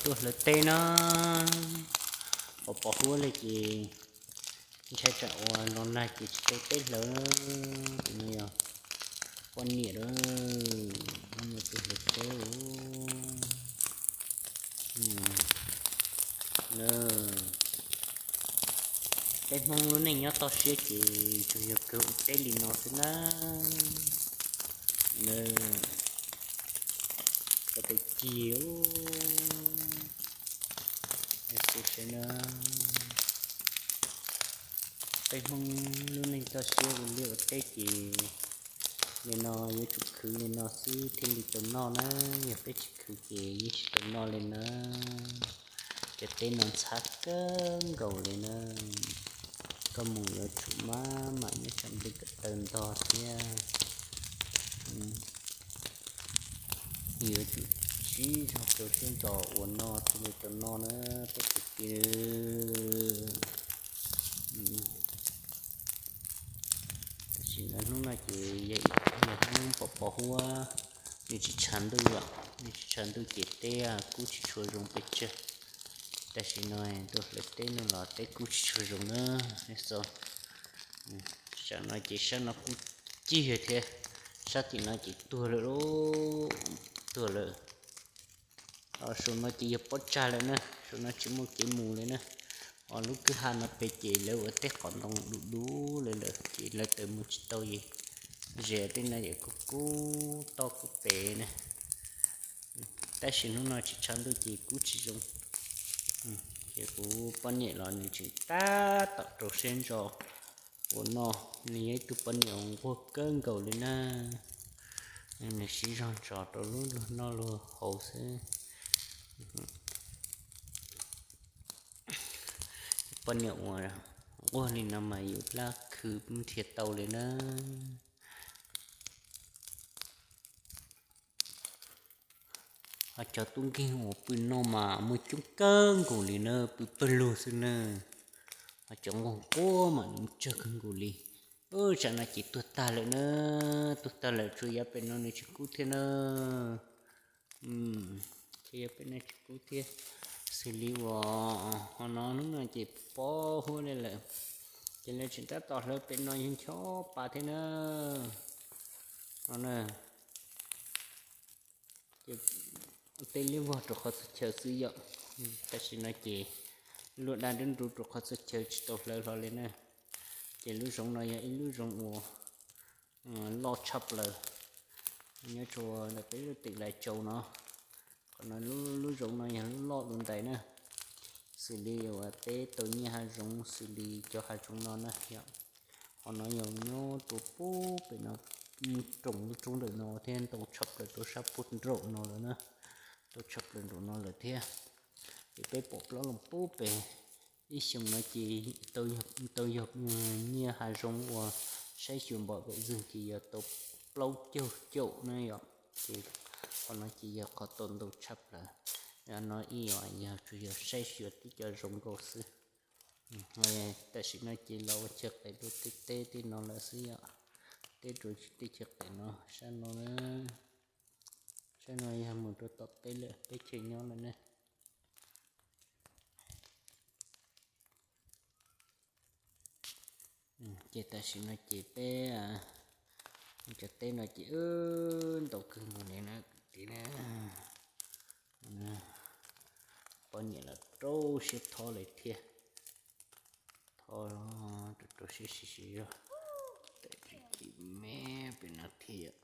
Tuaj hlawv teb na, pos pos huab li ces ntshai tsam uas los nag ces tsis tau teb hlawv. Tus no yog poj niam lawm, poj niam tuaj hlawv teb. Peb Hmoob lub neej nyob toj siab ces tsuas yog kawg ua teb li no xwb na. Ko taw cig, saib na, peb Hmoob lub neej toj siab ua liaj ua teb ces nim no yuav tsum khwv li no xwb thiaj li tau noj na. Yog peb tsis khwv ces yeej tsis tau noj li na. Cov teb no ntxhab kawg nkaus li na. Koj mus yuav tsum maj mam nyob tsam nplig kom taw ntog thiab. Yuav tsum siv zog rau siab ntso ua noj thiaj li tau noj na peb kwv tij. Tam sim no hnub no ces yog ib hnub pos pos huab, nws tsis tshav ntuj yom, nws tsis tshav ntuj ces teb kub tsis tshua zoo pes tsawg. Tam sim no tuaj hlawv teb no los teb kub tsis tshua zoo na. Xav no ces sab no kub cig thiab, sab tim no ces tuag lawm lauj, tuag lawm. Saum no ces yog pob tsag lawm na, saum no tsis muaj kev mus li na. Ho lub kwj ha no pem ces lawv ua tej qhov ntoo dub dub lawm lawm ces lawv tawm mus tsis tau es zem tej no yam kub kub toj kub pem na. Tab sis hnub no tsis tshav ntuj ces kub tsis zoo. Ces kuv poj niam los nws tseem tab tom rau siab ntso ua noj, nws yog ib tug poj niam uas nquag kawg nkaus li na. Nws siv zog ntso rau lub luag noj luag haus xwb. Poj niam uas nquag li no mas yus lab khwv nrhiav tau li na. Ho cov tub nkeeg uas pw no mas muaj coob kawg nkaus li na, pw pawg lug xwb na. Ho cov nquag nquag mas nws muaj tsawg kawg nkaus li. Tsam no ces tuag tag lawm na, tuag tag lawm, tsuas yav pem no nws tsis kub thiab na. Tsuas yav pem no tsis kub thiab. Xws li uas ho no hnub no ces pos huab li lawm, ces lawv tseem tab tom hlawv pem no yog ncho pa thiab na. No na, ces tej liab vog rau qhov txhua chaw xwb yom. Tam sim no ces luaj daj nrub nrub rau qhov txhua chaw tsis tau hlawv hlo li na. Ces lub zoov no yog ib lub zoov uas loj tshaj plaws nyob rau ntawm peb lub teem Lais Tsau no. Qhov no lub zoov no yog lub loj dua ntais na. Xws li uas peb tau nyiaj hav zoov xws li cov hav zoov no na yom. Qhov no yog nyob rau pub pem no, roos lub roob ntawm no thiab ntau tshaj plaws rau sab puag nraum no lawm na. Ntau tshaj plaws nraum no lawm thiab. Ces peb pom plaub loo pub pem. Ib xyoos no ces tau yog nyiaj hav zoov uas saib xyuas npom vem zwg ces yog tau plaub caug caum na yom. Ces qhov no ces yog qhov tau ntau tshaj plaws. No ib yam yog tsuas yog saib xyuas tib co zoov nkaus xwb. Tam sim no ces los ua chaw qev rau tej teb tej no lawm xwb yom. Teb rau tej chaw qev no sab no na. Sab no yog mus rau tom teb lawm, teb chaws nyob lawm na. Ces tam sim no ces peb cov teb no ces ntau kawg nkaus li na kwv tij na. Poj niam los rau siab thob li thiab. Thob rau rau siab siab siab zog. Tam tsis chim me pem no thiab.